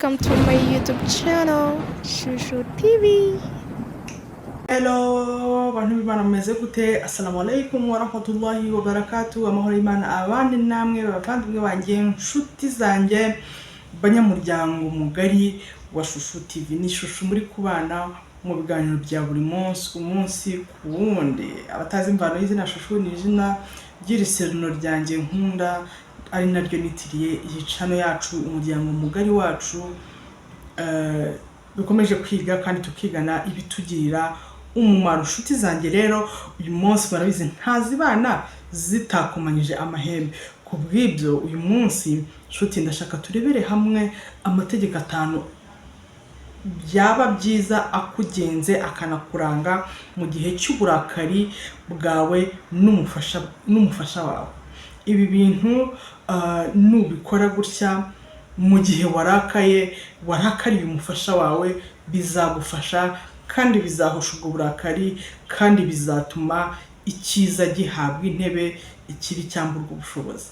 Welcome to my YouTube channel, Shushu TV. Hello, bantu b'Imana, mumeze gute? Assalamu alaikum warahmatullahi wabarakatuh. Amahoro y'Imana abandi namwe, bavandimwe banjye, nshuti zanjye, banyamuryango mugari wa Shushu TV. Ni Shushu muri kubana mu biganiro bya buri munsi, umunsi ku wundi. Abatazi imvano y'izina Shushu, ni izina ry'iriserino ryanjye nkunda, ari naryo nitiriye iyi channel yacu, umuryango mugari wacu. Dukomeje kwiga kandi tukigana ibitugirira umumaro. Inshuti zanjye rero, uyu munsi murabizi ntazibana zitakomanyije amahembe. Ku bw'ibyo, uyu munsi, nshuti, ndashaka turebere hamwe amategeko atanu byaba byiza akugenze akanakuranga mu gihe cy'uburakari bwawe n'umufasha wawe. Ibi bintu nubikora gutya mu gihe warakaye, warakariye umufasha wawe, bizagufasha kandi bizahosha ubwo burakari, kandi bizatuma icyiza gihabwa intebe, ikibi cyamburwa ubushobozi.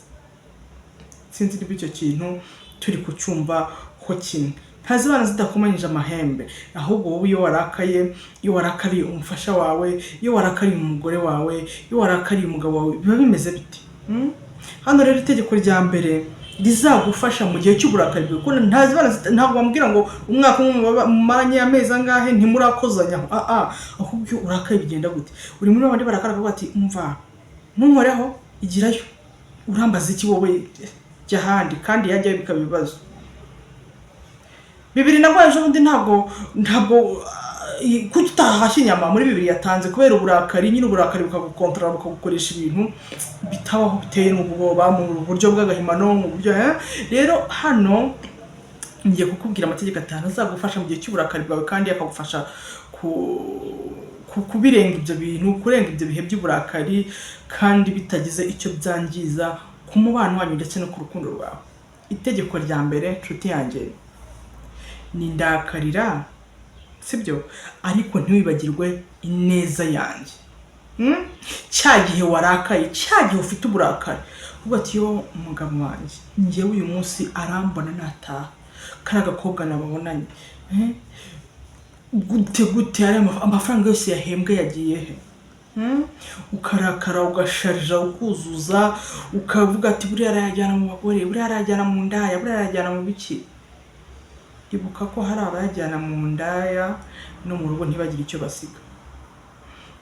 Sinzi niba icyo kintu turi kucyumva ko kimwe. Ntazibana zidakomanyije amahembe. Ahubwo wowe iyo warakaye, iyo warakariye umufasha wawe, iyo warakariye umugore wawe, iyo warakariye umugabo wawe, biba bimeze bite? Hano rero, itegeko rya mbere rizagufasha mu gihe cy'uburakari bwawe, kuko ntabwo bambwira ngo umwaka umwe mumaranye, amezi angahe ntimurakozanyaho. Ahubwo iyo urakaye bigenda gute? Uri muri babandi barakara bakavuga ati: "Umva, ntunkoreho, igirayo, urambaza iki wowe, jya ahandi." Kandi yajyayo bikaba ibibazo bibiri. Nabwo ejo bundi ntabwo kuki utahashye inyama muri bibiri yatanze kubera uburakari nyine. Uburakari bukagukontorora, bukagukoresha ibintu bitabaho, biteye n'ubwoba, mu buryo bw'agahimano, mu buryo. Rero hano ngiye kukubwira amategeko atanu azagufasha mu gihe cy'uburakari bwawe, kandi akagufasha kubirenga ibyo bintu, kurenga ibyo bihe by'uburakari, kandi bitagize icyo byangiza ku mubano wanyu ndetse no ku rukundo rwawe. Itegeko rya mbere, nshuti yanjye, ni ndakarira, sibyo, ariko ntiwibagirwe ineza yanjye. Cya gihe warakaye, cya gihe ufite uburakari, uvuga ati: "Yo, umugabo wanjye, njyewe uyu munsi arambona nataha, kariya gakobwa nababonanye, eh? Gute gute? Ariya amafaranga yose yahembwe yagiye he?" Ukarakara, ugasharija, ukuzuza, ukavuga ati: "Buriya arayajyana mu bagore, buriya arayajyana mu ndaya, buriya arayajyana mu biki." Ibuka ko hari abayajyana mu ndaya no mu rugo ntibagire icyo basiga.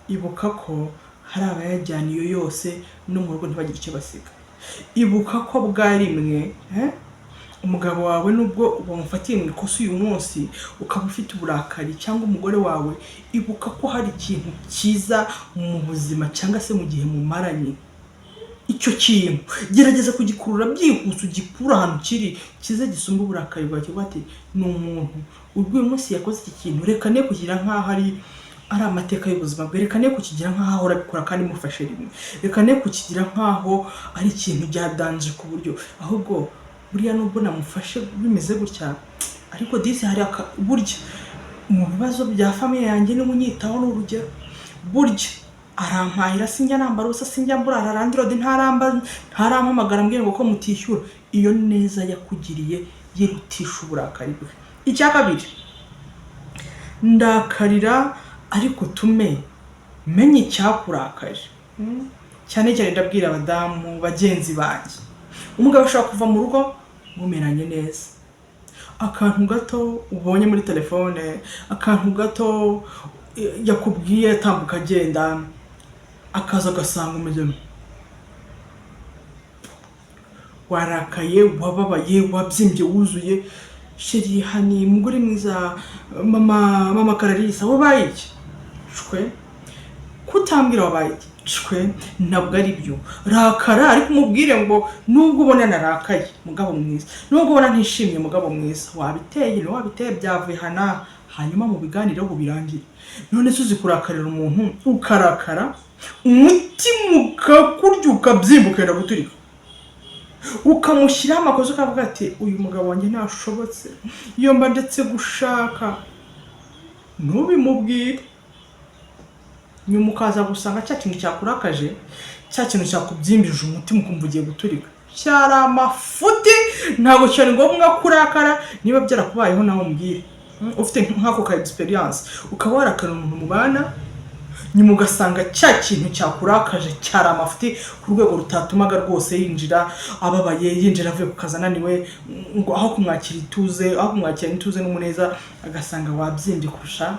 Ibuka ko hari abayajyana iyo yose no mu rugo ntibagire icyo basiga. Ibuka ko bwa rimwe, umugabo wawe, nubwo wamufatiye mu ikosa uyu munsi ukaba ufite uburakari, cyangwa umugore wawe, ibuka ko hari ikintu cyiza mu buzima cyangwa se mu gihe mumaranye. Icyo kintu gerageza kugikurura byihuse, ugikura ahantu kiri kize gisumba uburakari bwawe. Kivuga ati: "Ni umuntu ubwo uyu munsi yakoze iki kintu, reka ne kugira nk'aho ari amateka y'ubuzima bwe, reka ne kukigira nk'aho ahora abikora kandi mufashe rimwe, reka ne kukigira nk'aho ari ikintu byadanje ku buryo, ahubwo buriya nubwo namufashe bimeze gutya, ariko disi hari burya mu bibazo bya famille yanjye niba unyitaho, ni urugero, burya arampahira, sinjya nambara ubusa, sinjya mburara, landlord ntarampamagara ambwira ngo ko mutishyura." Iyo neza yakugiriye yirutisha uburakari bwe. Icya kabiri, ndakarira ariko tume menye icyakurakaje. Cyane cyane ndabwira abadamu bagenzi banjye. Umugabo ashobora kuva mu rugo mumeranye neza, akantu gato ubonye muri telefone, akantu gato yakubwiye atambuka agenda, akaza agasanga umeze warakaye, wababaye, wabyimbye, wuzuye. "Chéri, honey, mugore mwiza, mama, mama Kararisa, wabaye iki?" Shwe, kutambwira wabaye iki? Shwe, ntabwo ari byo. Rakara, ariko umubwire ngo: "Nubwo ubona narakaye, mugabo mwiza, nubwo ubona ntishimye, mugabo mwiza, wabiteye, wabiteye, byavuye hana." Hanyuma mu biganireho birangire. None se uzi kurakarira umuntu, ukarakara, umutima ukakurya, ukabyimba, ukenda guturika, ukamushyiraho amakosa, ukavuga ati: "Uyu mugabo wanjye ntashobotse, iyo mba ndetse gushaka." Ntubimubwire, nyuma ukaza gusanga cya kintu cyakurakaje, cya kintu cyakubyimbije umutima, ukumva ugiye guturika. Cyari amafuti, ntabwo cyari ngombwa kurakara. Niba byarakubayeho nawe umbwire. Ufite nk'ako ka experience, ukaba warakara umuntu mubana, nyuma ugasanga cya kintu cyakurakaje cyari amafuti ku rwego rutatumaga rwose yinjira ababaye, yinjira avuye ku kazi ananiwe, ngo aho kumwakira ituze, aho kumwakira ituze n'umuneza, agasanga wabyimbye kurusha.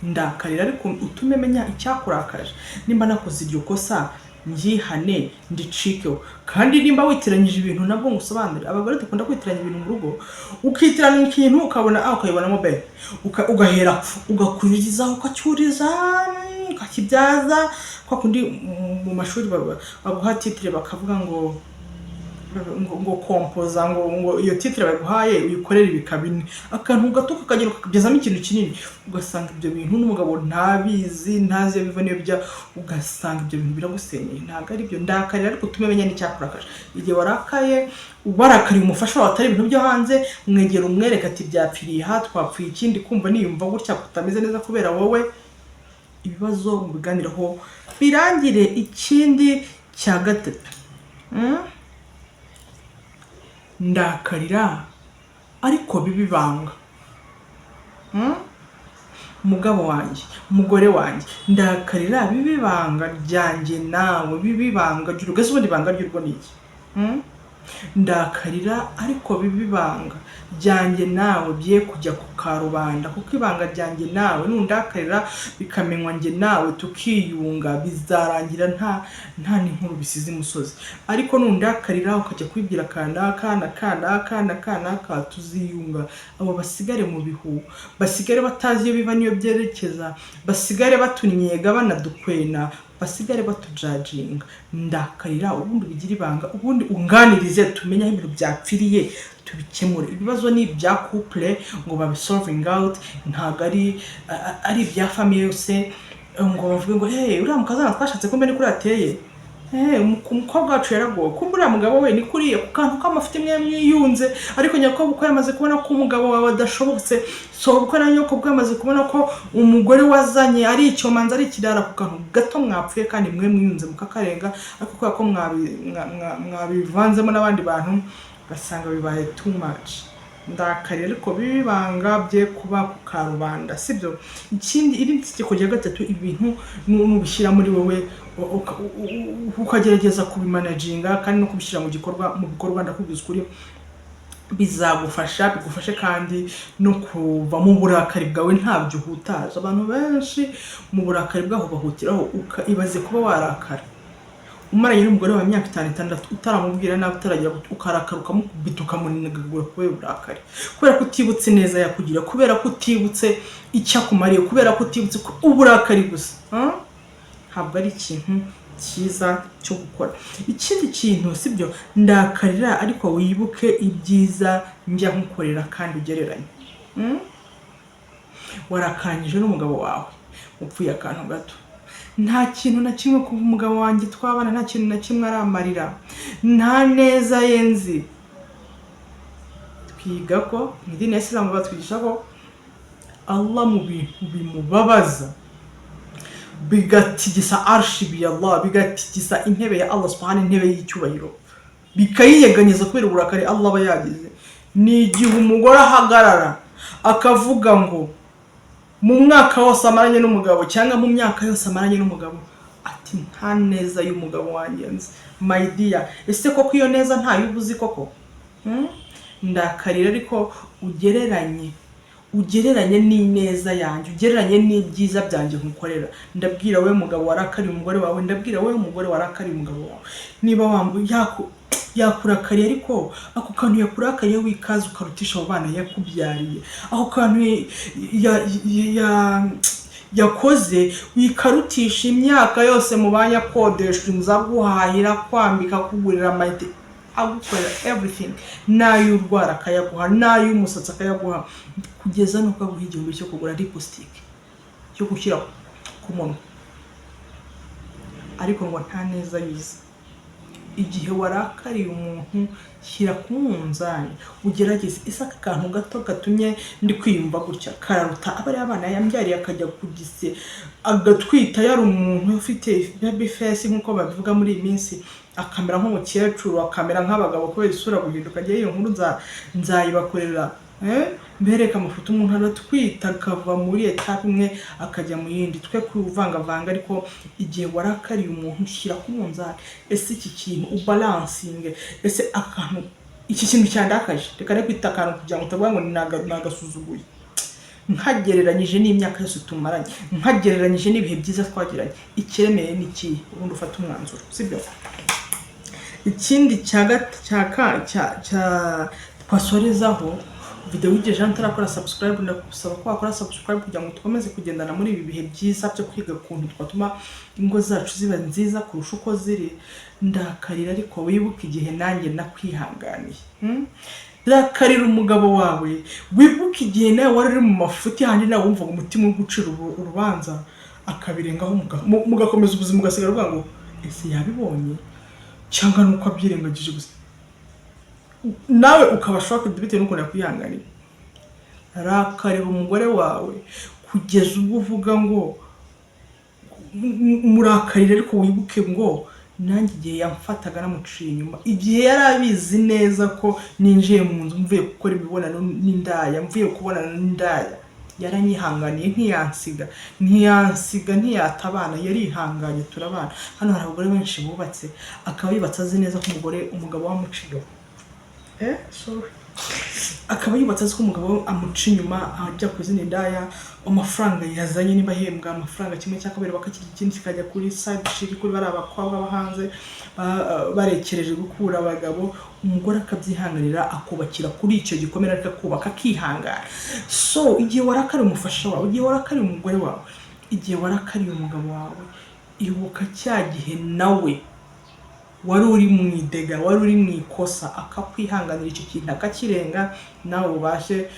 Ndakarira, ariko utume menya icyakurakaje. Nimba nakoze iryo kosa, ndyihane, ndicikeho. Kandi nimba witiranyije ibintu, nabwo ngusobanurire. Abagore dukunda kwitiranya ibintu mu rugo. Ukitiranya ikintu, ukabona A ukayibonamo B, ugahera ugakurizaho, ukacyuriza, ukakibyaza kwa kundi mu mashuri baguha titre, bakavuga ngo kompoza, ngo iyo titre baguhaye uyikorere ibika bine, akantu gato kakagera ukakabyazamo ikintu kinini, ugasanga ibyo bintu n'umugabo ntabizi, ntazi iyo biva n'iyo bijya, ugasanga ibyo bintu biragusenyeye. Ntabwo ari byo. Ndakarira, ariko utume menya n'icyakurakaje. Igihe warakaye, warakariye umufasha wawe, atari ibintu byo hanze, mwegera umwereka ati: "Byapfiriye aha, twapfuye ikindi, kumva niyumva gutya kutameze neza kubera wowe." Ibibazo mubiganireho birangire. Ikindi cya gatatu, Ndakarira, ariko bibe ibanga. Mugabo wanjye, umugore wanjye, ndakarira, bibe ibanga ryanjye nawe, bibe ibanga ry'urugo. Ese ubundi ibanga ry'urugo ni iki? Ndakarira, ariko bibe ibanga ryanjye nawe, bye kujya ku karubanda, kuko ibanga ryanjye nawe, nundakarira bikamenywa njye nawe tukiyunga, bizarangira nta n'inkuru bisize imusozi. Ariko nundakarira ukajya kubibwira kanaka na kanaka na kanaka, tuziyunga, abo basigare mu bihu, basigare batazi iyo biva n'iyo byerekeza, basigare batunyega, banadukwena, basigare batujajinga. Ndakarira, ubundi ubigire ibanga, ubundi unganirize, tumenye aho ibintu byapfiriye, tubikemure. Ibibazo ni ibya couple ngo babisolving out, ntabwo ari ibya famille yose ngo bavuge ngo: "Hey, uriya mukazana twashatse, kumbe ni kuri ateye. Hey, umukobwa wacu yaragowe, kumbe uriya mugabo we ni kuriya." Ku kantu k'amafuti mwe mwiyunze, ariko nyakobukwe yamaze kubona ko umugabo wawe adashobotse, sobukwe na nyokobukwe yamaze kubona ko umugore wazanye ari icyomanzi, ari ikirara, ku kantu gato mwapfuye kandi mwe mwiyunze mukakarenga. Ariko kubera ko mwabivanzemo n'abandi bantu, ugasanga bibaye too much. Ndakarira, ariko bibe ibanga, bye kuba ku karubanda, sibyo? Ikindi, irindi tegeko rya gatatu, ibintu nubishyira muri wowe, ukagerageza kubimanaginga kandi no kubishyira mu bikorwa, ndakubwiza ukuri, bizagufasha, bigufashe kandi no kuva mu burakari bwawe ntabyo uhutaje. Abantu benshi mu burakari bwaho bahutiraho. Ibaze kuba warakara umaranye n'umugore wawe imyaka 5, 6, utaramubwira nabi, utaragira, ukarakara, ukamukubita, ukamunegagura kubera uburakari, kubera ko utibutse neza yakugira, kubera ko utibutse icyo akumariye, kubera ko utibutse ko uburakari gusa, huh? Ntabwo ari ikintu cyiza cyo gukora. Ikindi kintu, sibyo? Ndakarira, ariko wibuke ibyiza njya nkukorera kandi ugereranye. Warakanyije n'umugabo wawe, upfuye akantu gato. Nta kintu na kimwe, kuva umugabo wanjye twabana, nta kintu na kimwe aramarira, nta neza ye nzi. Twiga ko mu idini ya Isilamu batwigisha ko Allah mu bintu bimubabaza, bigatigisa arshi ya Allah, bigatigisa intebe ya Allah subhanahu, intebe y'icyubahiro, bikayiyeganyeza kubera uburakari Allah aba yagize, ni igihe umugore ahagarara akavuga ngo mu mwaka wose amaranye n'umugabo, cyangwa mu myaka yose amaranye n'umugabo, ati: "Nta neza y'umugabo wanjye nzi." My dear, ese koko iyo neza ntayo uba uzi koko? Ndakarira, ariko ugereranye n'ineza yanjye, ugereranye n'ibyiza byanjye nkukorera. Ndabwira wowe mugabo warakariye umugore wawe, ndabwira wowe mugore warakariye umugabo wawe, niba yakurakariye, ariko ako kantu yakurakariye wikaza ukarutisha abo bana yakubyariye. Ako kantu yakoze wikarutisha imyaka yose mubanye, akodesha inzu, aguhahira, kwambika, akugurira amayite, agukorera everything, n'ay'urwara akayaguha, n'ay'umusatsi akayaguha, kugeza n'uko aguha 1000 cyo kugura lipstick cyo gushyira ku munwa, ariko ngo nta neza yuze. Igihe warakariye umuntu, shyira ku munzani, ugerageze: ese aka kantu gato gatumye ndi kwiyumva gutya kararuta aba ari abana yambyariye, akajya ku gise, agatwita, yari umuntu ufite baby face nk'uko babivuga muri iyi minsi? akamera nk'umukecuru, akamera nk'abagabo kubera isura guhinduka. Agiye, iyo nkuru nzayibakorera, mbereke amafoto. Umuntu aratwita akava muri étape imwe akajya mu yindi. Twe kuvangavanga, ariko igihe warakariye umuntu, shyira ku munzani: ese iki kintu, ubalancinge, ese akantu, iki kintu cyandakaje, reka ne kwita akantu kugira ngo utavuga ngo ni agasuzuguye, nkagereranyije n'imyaka yose tumaranye, nkagereranyije n'ibihe byiza twagiranye, ikiremeye ni ikihe? Ubundi ufate umwanzuro, sibyo? Ikindi cya cya ka cya cya twasorezaho video, wigejeje hano utarakora subscribe, ndagusaba ko wakora subscribe kugira ngo dukomeze kugendana muri ibi bihe byiza byo kwiga ukuntu twatuma ingo zacu ziba nziza kurusha uko ziri. Ndakarira, ariko wibuke igihe nanjye nakwihanganiye, Rakarira umugabo wawe, wibuke igihe nawe wari uri mu mafuti handi, nawe wumvaga umutima uri gucira urubanza, akabirengaho, mugakomeza ubuzima, ugasigara uvuga ngo: "Ese yabibonye cyangwa nuko abyirengagije gusa?" Nawe ukaba shocked bitewe n'ukuntu yakwihanganiye. Rakarira umugore wawe kugeza ubwo uvuga ngo murakarire, ariko wibuke ngo nanjye igihe yamfataga namuciye inyuma, igihe yari abizi neza ko ninjiye mu nzu mvuye gukora imibonano n'indaya, mvuye kubonana n'indaya, yaranyihanganiye, ntiyansiga, ntiyansiga, ntiyatabana, yarihanganye, turabana. Hano hari abagore benshi bubatse, akaba yubatse azi neza ko umugore, umugabo wamuciye, sorry, akaba yubatse azi ko umugabo we amuca inyuma, ajya ku zindi ndaya, amafaranga yazanye, niba ahembwa amafaranga, kimwe cya kabiri bakakirya, ikindi kikajya kuri side chick, kuri bariya bakobwa bo hanze barekereje gukura abagabo. Umugore akabyihanganira, akubakira kuri icyo gikomere, ariko akubaka, akihangana. So igihe warakariye umufasha wawe, igihe warakariye umugore wawe, igihe warakariye umugabo wawe, ibuka cya gihe nawe wari uri mu idega, wari uri mu ikosa, akakwihanganira, icyo kintu akakirenga, nawe ubashe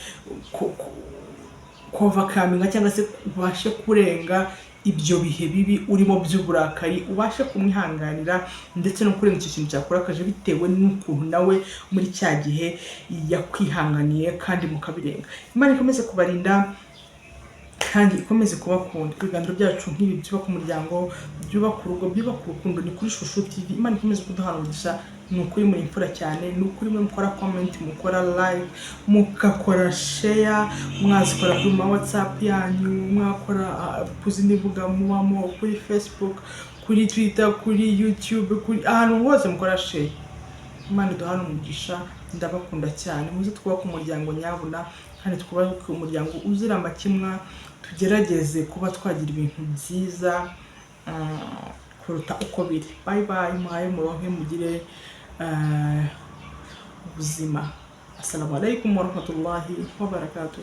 kuovercominga cyangwa se ubashe kurenga ibyo bihe bibi urimo by'uburakari, ubashe kumwihanganira ndetse no kurenga icyo kintu cyakurakaje, bitewe n'ukuntu nawe muri cya gihe yakwihanganiye kandi mukabirenga. Imana ikomeze kubarinda kandi ikomeze kubakunda. Ibiganiro byacu nk'ibi byubaka umuryango, byubaka urugo, byubaka urukundo, ni kuri Shusho TV. Imana ikomeze kuduhana umugisha. Ni ukuri muri imfura cyane, ni ukuri mwe mukora comment, mukora like, mugakora share, mwazikora kuri ma WhatsApp yanyu, mwakora ku zindi mbuga mubamo, kuri Facebook, kuri Twitter, kuri YouTube, kuri ahantu hose mukora share. Imana iduhane umugisha, ndabakunda cyane. Muze twubake umuryango nyabuna, kandi twubake umuryango uzira amakemwa. Tugerageze kuba twagira ibintu byiza kuruta uko biri. Bye bye, muhaye muronke, mugire ubuzima. Assalamu alaikum warahmatullahi wabarakatuh.